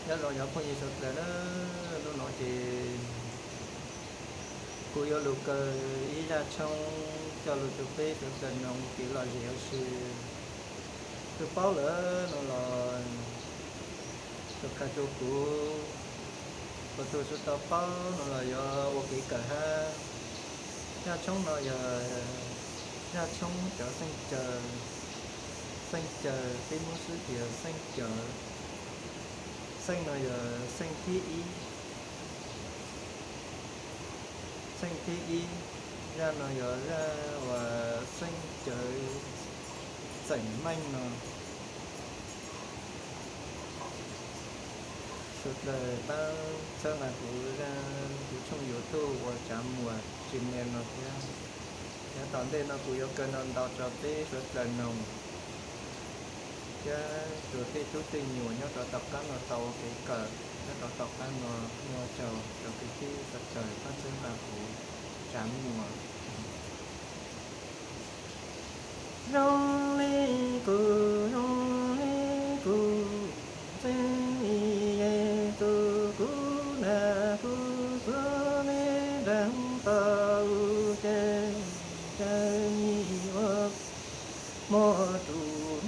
Nyob zoo cov phooj ywg sawv daws na, hnub no ces kuv yuav lug kaw ib zaj tshoob coj lug rau peb sawv daws noog ua kev lom zem ua si. Tus paub lawm no los tau qha rua kuv, ua tug tsi tau paub no los yuav ua kev kawm hab. Zaj tshoob no yog zaj tshoob cov xeej caw, xeej caw peb Moob swb tias xeej caw. Xeej no yog xeej thib ib. Xeej thib ib, zaj no yog zaj uas xeej caw txeem meej no. Sawv daws pab txhawb nqa kuv zaj, kuv tshooj YouTube uas Tsav Muas channel no thiab. Nyob tom ntej no kuv yuav kaw no ntau rau peb sawv daws noog, thiab rau tej tub tej nyuam nyob rov tom qab no tau ua kev kawm nyob rov tom qab no. Ua tsaug rau peb sawv daws pab txhawb nqa kuv Tsav Muas. Zoo li kuv, zoo li kuv, txij li Yexus kuv na, kuv txwv li nreeg tau ces, ces nyias ua muaj tus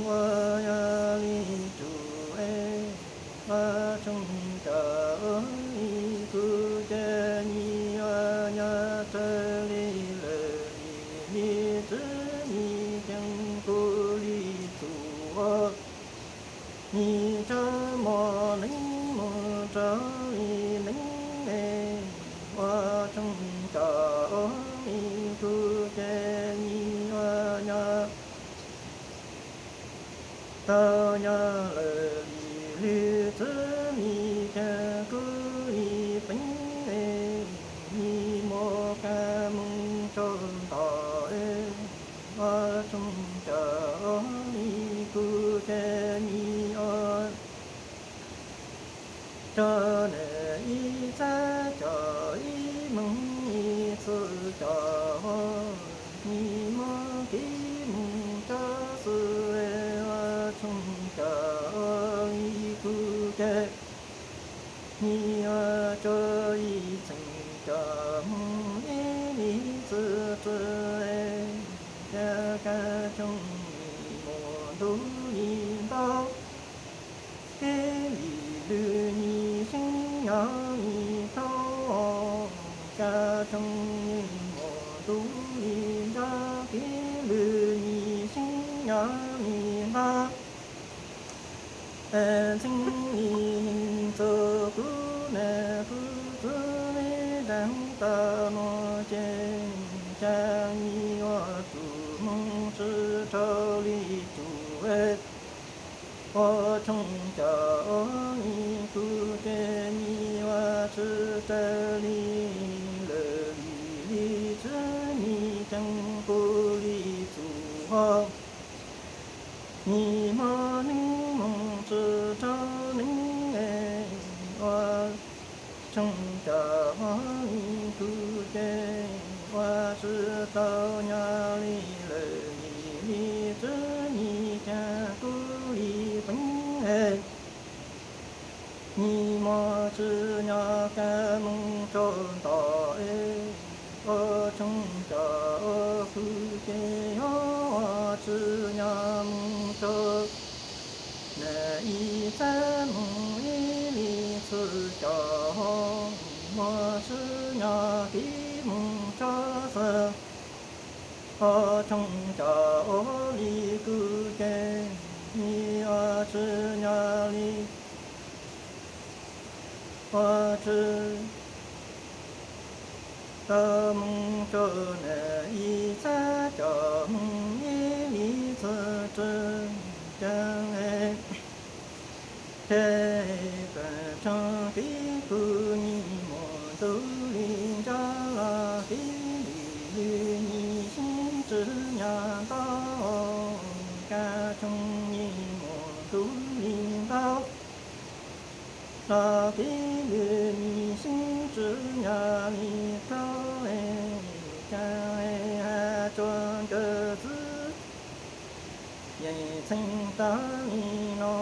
ua yog li tus es, ua tshoob cov ua li kuv ces nyias ua nyob raws li lawv li, li tswv yim ceeb kuv li txuj ua. Nyias tso mos neeb mus rau li neeb es, ua tshoob cov ua li kuv ces nyias ua nyob tau nyob lawm li, li tswv yim ceeb kuv li peev es, nyias muab kab moov tso nto es, ua tshoob cov ua li kuv ces nyias ua tso na ib txhab cov ib moov ib txhab cov, nyias muab kib moov tso xwb es, ua tshoob cov ua li kuv ces nyias ua tso ib txheej cov moov ib li txhab tso es, cas kab tshoob nyias muaj ntuj li ntau, kev lim lwm nyias xeeb nyob li plaub, kab tshoob nyias muaj ntuj li ntau, kev lwm nyias xeeb nyob li ntau. Ntxeev li neeg txug kuv na, kuv txwv li nreeg tau no ces, cas nyias ua tus moov tsi raug li tus es, ua tshoob cov ua li kuv ces nyias ua tsi raws li lawv li, li tswv yim ceeb kuv li txuj ua. Nyias muab neeb moov tsi raug neeb es, ua tshoob cov ua li kuv ces ua tsi tau nyob li lawv li, li tswv yim ceeb kuv li peev es, nyias muab tsi nyob kab moov tso nto es, ua tshoob cov ua kuv ces yuav ua tsi nyob moov tso na ib txhab moov ib li txhab cov, muab tsi nyob kib moov tso xwb. Ua tshoob cov ua li kuv ces, nyias ua tsi nyob li, ua tsi tau moov tso na ib txhab cov moov ib li txhab tso, cas es, ces kab tshoob kib kuv nyias muaj ntuj li ntau los, kib lwm lwm nyias xeeb tsi nyob ntau, kab tshoob nyias muaj ntuj li ntau los, kib lwm nyias xeeb tsi nyob li plaub es, cas es has tso nkawd txwv yeej txheej tag li no,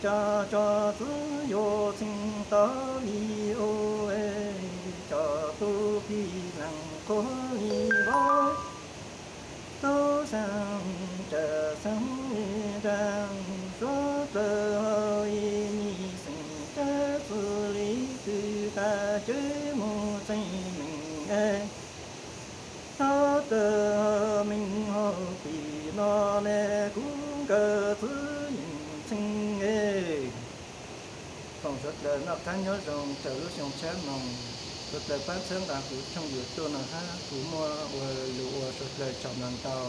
cas tso txwv Yuav txheej tau li ub, cov tub phim leej qub li vauv, tub xeeb tsav xeeb nraag, suav dlawg hauv ib nyuag xeem, cab txuj li twg tag ces mus txeeg meej es. Thov tawm meej hauv pim no ne, kuv nkawm txwv yeej txheej es. Foom suav dlawg noj qab nyob zoo rau lub xyoo tshab moos, suav dlawg pab txhawb nqa kuv channel YouTube no hab, kuv muaj ua lus ua suav dlawg tsaug ntau ntau.